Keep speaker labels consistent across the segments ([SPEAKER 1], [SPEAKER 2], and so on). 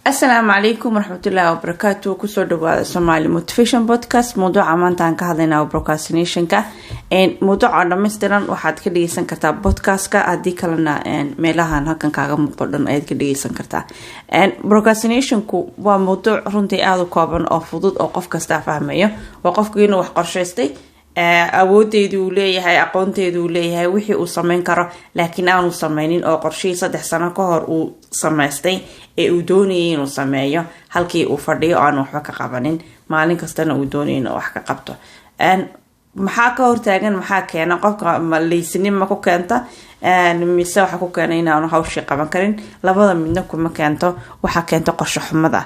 [SPEAKER 1] Asalaamu calaykum waraxmatullaahi wabarakaatu. Kusoo dhawaada Somali Motivation Podcast. Mawduuca maanta aan ka hadlaynaa procrastinationka. Mawduuca dhammaystiran waxaad ka dhegeysan kartaa podcastka, haddii kalena meelahan halkan kaaga muuqdo dhan ayaad ka dhegeysan kartaa. Procrastinationku waa mawduuc runtii aada u kooban oo fudud oo qof kastaa fahmayo. Waa qofku inuu wax qorshaystay, awoodeedu uu leeyahay, aqoonteedu uu leeyahay, wixii uu sameyn karo, laakiin aanu sameynin oo qorshihii 3 sano ka hor uu samaystay ee uu doonayay inuu sameeyo halkii uu fadhiyo aanu waxba ka qabanin, maalin kastana uu doonayay inuu wax ka qabto. Maxaa ka hortaagan? Maxaa keena? Qofka laysinima ku keenta mise waxaa ku keena inaanu hawshii qaban karin? Labada midna kuma keento. Waxaa keenta qorsho xumada.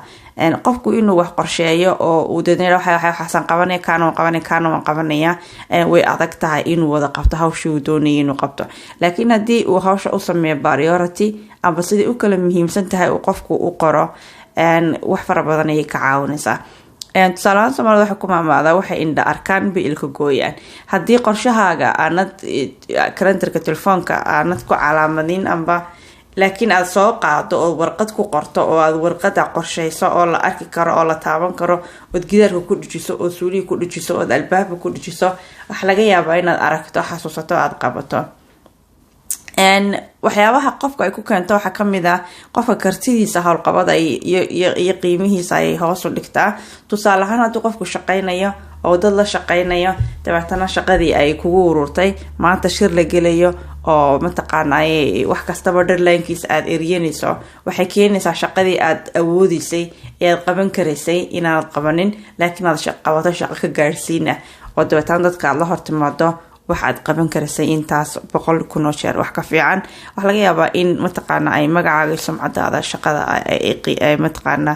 [SPEAKER 1] Qofku inuu wax qorsheeyo oo uu deedna waxaasaan qabanaya, kaana waan qabanaya, kaana waan qabanaya, way adag tahay inuu wada qabto hawshii uu doonayay inuu qabto. Laakiin haddii uu hawsha u sameeyo priority amba siday u kala muhiimsan tahay uu qofku u qoro, wax fara badan ayay ka caawinaysaa. Tusaalahaan, Soomaalida waxay ku maamaadaa: "Waxay indha arkaan bay ilka gooyaan." Haddii qorshahaaga aanad calendarka telefoonka aanad ku calaamadin amba laakiin aada soo qaado oo warqad ku qorto oo aada warqada qorsheyso oo la arki karo oo la taaban karo, ood gidaarka ku dhijiso, ood suulihi ku dhijiso, ood albaabka ku dhijiso, waxaa laga yaabaa inaad aragto, xasuusato, aada qabato. Waxyaabaha qofka ay ku keento waxaa kamid ah qofka kartidiisa howlqabada iyo qiimihiisa ayay hoos u dhigtaa. Tusaale ahaan, haddii qofku shaqeynayo oo dad la shaqeynayo, dabeetana shaqadii ay kugu ururtay, maanta shir la gelayo oo mataqaanay wax kastaba deadlinekiisa aada eryanayso, waxay keenaysaa shaqadii aada awoodeysay ee aad qaban karaysay inaanad qabanin, laakiin aad qabato shaqo ka gaadhsiina oo dabeetana dadka aada la hortimaado waxaad qaban karaysay intaas 100,000 oo jeer wax ka fiican. Waxaa laga yaabaa in mataqaana ay magacaaga iyo sumcadaada shaqada mataqaana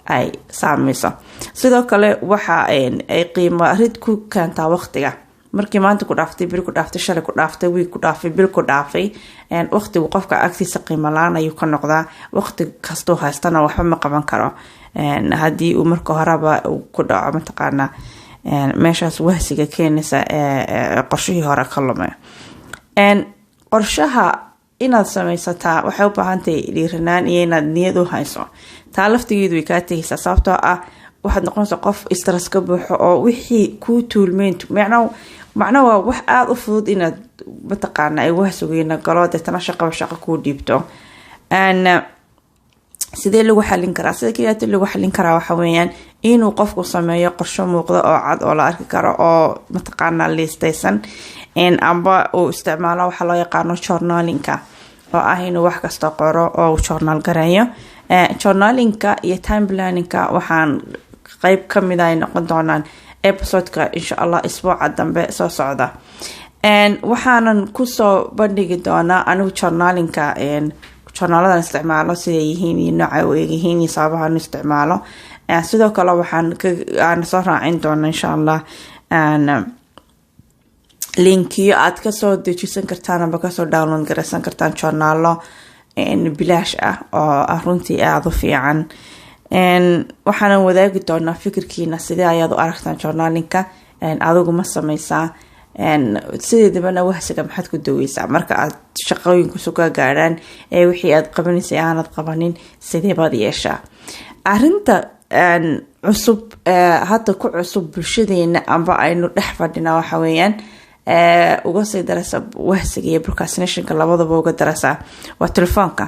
[SPEAKER 1] ay saameyso. Sidoo kale waxa ay qiimo rid ku keentaa waqtiga. Markii maanta ku dhaaftay, bil ku dhaaftay, shalay ku dhaaftay, wiig ku dhaafay, bil ku dhaafay, waqtigu qofka agtiisa qiimo la-aan ayuu ka noqdaa. Waqti kastuu haystana waxba ma qaban karo haddii uu marka horeba ku dhaco mataqaana meeshaas wahsiga keenaysa qorshihii hore ka lumay. Qorshaha inaad sameysataa waxay u baahantahay dhiiranaan iyo inaad niyad u hayso. Taa laftigeedu way kaa tegaysaa, sababtoo ah waxaad noqonaysaa qof stress ka buuxo oo wixii kuu tuulmeyn. Macna waa wax aada u fudud inaad mataqaana ay wahsugeyna galo, deetana shaqaba shaqo kuu dhiibto. Sidee lagu xalin karaa? Sida keliyaata lagu xalin karaa waxa weeyaan inuu qofku sameeyo qorsho muuqda oo cad oo la arki karo oo mataqaana liistaysan, amba uu isticmaalo waxaa loo yaqaano journalinka, oo ah inuu wax kasta qoro oo uu journal gareeyo. Journalinka iyo time planningka waxaan qeyb kamida ay noqon doonaan episodeka, insha Allah, isbuuca dambe soo socda. Waxaanan kusoo bandhigi doonaa anigu journalinka, journaaladan isticmaalo siday yihiin iyo nooca u egyihiin iyo sababahan isticmaalo. Sidoo kale waxaan aan soo raacin doona, insha Allah, linkiyo aad kasoo dejisan kartaan amba kasoo download garaysan kartaan journaalo bilaash ah oo ah runtii aada u fiican. Waxaanan wadaagi doonaa fikirkiina. Sidee ayaad u aragtaan journalinka? Adigu ma sameysaa? Sideedabana wahsiga maxaad ku daweysaa marka aad shaqooyinku suka gaadhaan ee wixii aad qabanaysay aanad qabanin? Sidee baad yeeshaa? Arinta cusub, hadda ku cusub bulshadeena amba aynu dhex fadhina, waxa weeyaan uga sii daraysa wahsiga iyo procrastinationka, labadaba uga daraysaa, waa telefoonka.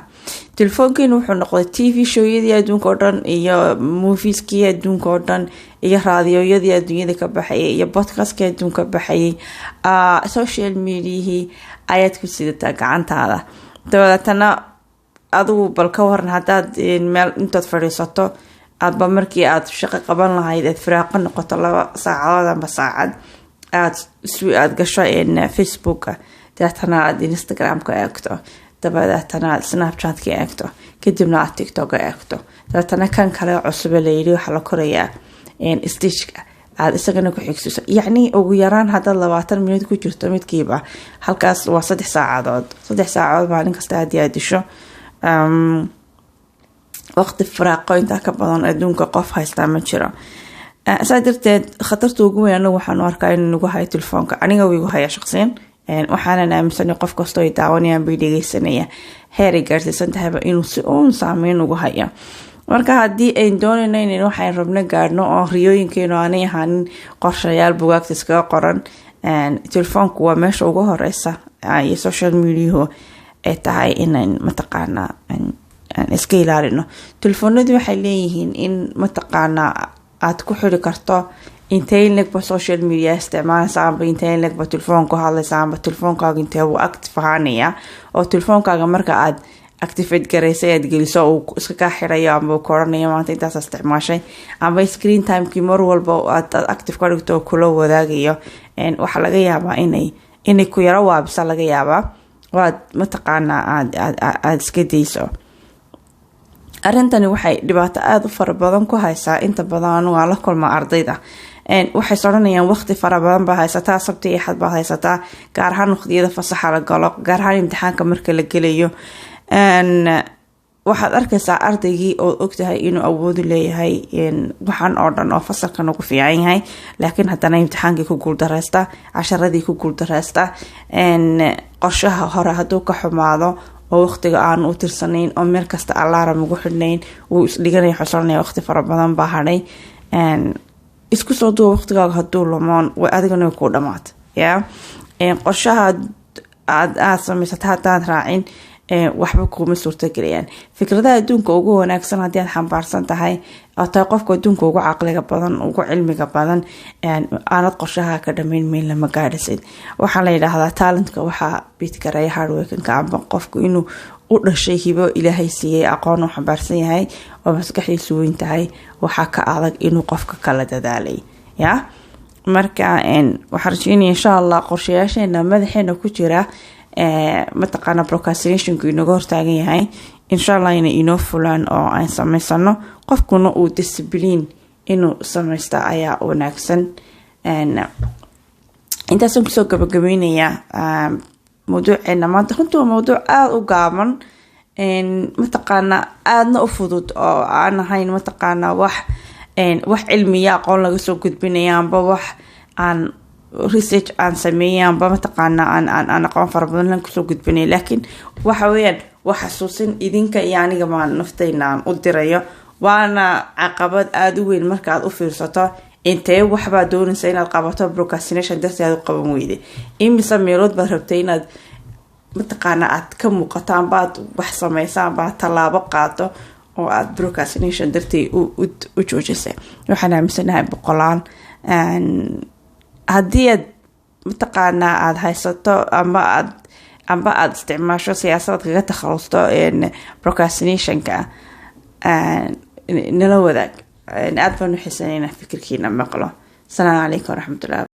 [SPEAKER 1] Telefoonkiina wuxuu noqday TV showyadii adduunka oo dhan iyo movieskii adduunka oo dhan iyo raadiyoyadii adduunyada ka baxayay iyo podcastkii adduunka baxayay, social mediahii ayaad ku sidataa gacantaada. Dabadeetana adigu bal ka waran haddaad meel intaad fadhiisato aadba markii aad shaqo qaban lahayd aad firaaqo noqoto 2 saacadood amba saacad, aad gasho Facebooka, dabeetana aad Instagram-ka eegto, dabadeetana aad Snapchat-ka eegto, kadibna aad TikTok-a eegto, dabeetana kan kale cusube layidhi waxaa la korayaa stageka aad isagana ku xigsiiso. Yacni ugu yaraan haddaad 20 minut ku jirto midkiiba, halkaas waa 3 saacadood. 3 saacadood maalin kasta haddii aad disho, waqti firaaqo intaa ka badan adduunka qof haystaa ma jiro. Saa darteed khatarta ugu weyn anagu waxaanu arkaa inuu nagu hayo telefoonka. Aniga wiigu haya shaqsiyan, waxaanan aaminsanay qof kastoo ay daawanayaan bay dhegeysanaya heer ay gaarsiisan tahayba inuu si uun saameyn ugu hayo. Marka haddii ayn doonayno inayn waxayn rabno gaadhno oo riyooyinkeenu aanay ahaanin qorshayaal bugaagta iskaga qoran, telefoonku waa meesha ugu horeysa iyo social mediahu ay tahay inayn mataqaanaa iska ilaalino. Telefoonadu waxay leeyihiin in mataqaanaa aada ku xiri karto intee legba social media isticmaalaysa, amba intee legba telefoonku hadlaysa, amba telefoonkaaga intee buu active ahaanaya, oo telefoonkaaga marka aad activate garaysa, aad geliso, uu iska kaa xirayo amba uu ka odhanayo maanta intaas isticmaashay, amba screen timekii mar walba aad active ka dhigto oo kula wadaagayo. Waxaa laga yaabaa inay ku yaro waabisa, laga yaabaa waad mataqaanaa aad aada iska dayso. Arrintani waxay dhibaato aada u fara badan ku haysaa inta badan anugu aan la kulma ardayda. Waxay odhanayaan waqti fara badan baa haysataa, Sabti iyo Axad baad haysataa, gaar ahaan waqtiyada fasaxa la galo, gaar ahaan imtixaanka marka la gelayo. Waxaad arkaysaa ardaygii oo ogtahay inuu awoodu leeyahay waxaan oo dhan oo fasalkan ugu fiican yahay, laakiin haddana imtixaankii ku guuldareysta, casharadii ku guuldareysta. Qorshaha hore hadduu ka xumaado oo waqtiga aanu u tirsanayn oo meel kasta alarm ugu xidhnayn, wuu isdhiganaya, xusanaya waqti fara badan baa hadhay. Isku soo duuba, waqtigaaga hadduu lumoon adigana kuu dhamaata ya qorshaha aad samaysata haddaad raacin, waxba kuma suurtagelayaan. Fikradaha adduunka ugu wanaagsan haddii aad xambaarsan tahay oo tahay qofka adduunka ugu caqliga badan, ugu cilmiga badan, aanad qorshaha ka dhamayn, meel lama gaadhisid. Waxaa la yidhaahdaa talentka waxaa beat gareeya hardworkingka, amba qofku inuu u dhashay hibo Ilaahay siiyey, aqoon uu xambaarsan yahay oo maskaxdiisu weyn tahay, waxaa ka adag inuu qofka kala dadaalay ya. Marka waxaan rajeynaya, insha Allah, qorshayaasheena madaxeena ku jira mataqaana procrastinationku inooga hortaagan yahay, insha Allah inay inoo fulaan oo aan sameysano. Qofkuna uu discipline inuu sameysta ayaa wanaagsan. Intaasaan kusoo gabagabeynayaa mawduuceena maanta. Runtii waa mawduuc aada u gaaban, mataqaana aadna u fudud, oo aan ahayn mataqaana wax cilmiya aqoon laga soo gudbinaya, amba wax aan research aan sameeyay, amba mataqaana aan aqoon fara badan kusoo gudbinay, laakiin waxa weeyaan wax xasuusin idinka iyo aniga maan naftayna aan u dirayo. Waana caqabad aada u weyn marka aad u fiirsato intee waxbaad doonaysa inaad qabato, procrastination darteed aad u qaban weyday. Imise meelood baad rabtay inaad mataqaana aad ka muuqato, amba aad wax sameysa, amba aad tallaabo qaado, oo aad procrastination darteed u joojisay? Waxaan aaminsanahay boqolaal. Haddii aad mataqaanaa aada haysato amba aada isticmaasho siyaasadaad kaga takhalusto procrastinationka, nala wadaag. Aada baan u xiisanayna fikirkiina maqlo. Asalaamu calaykum waraxmatullah.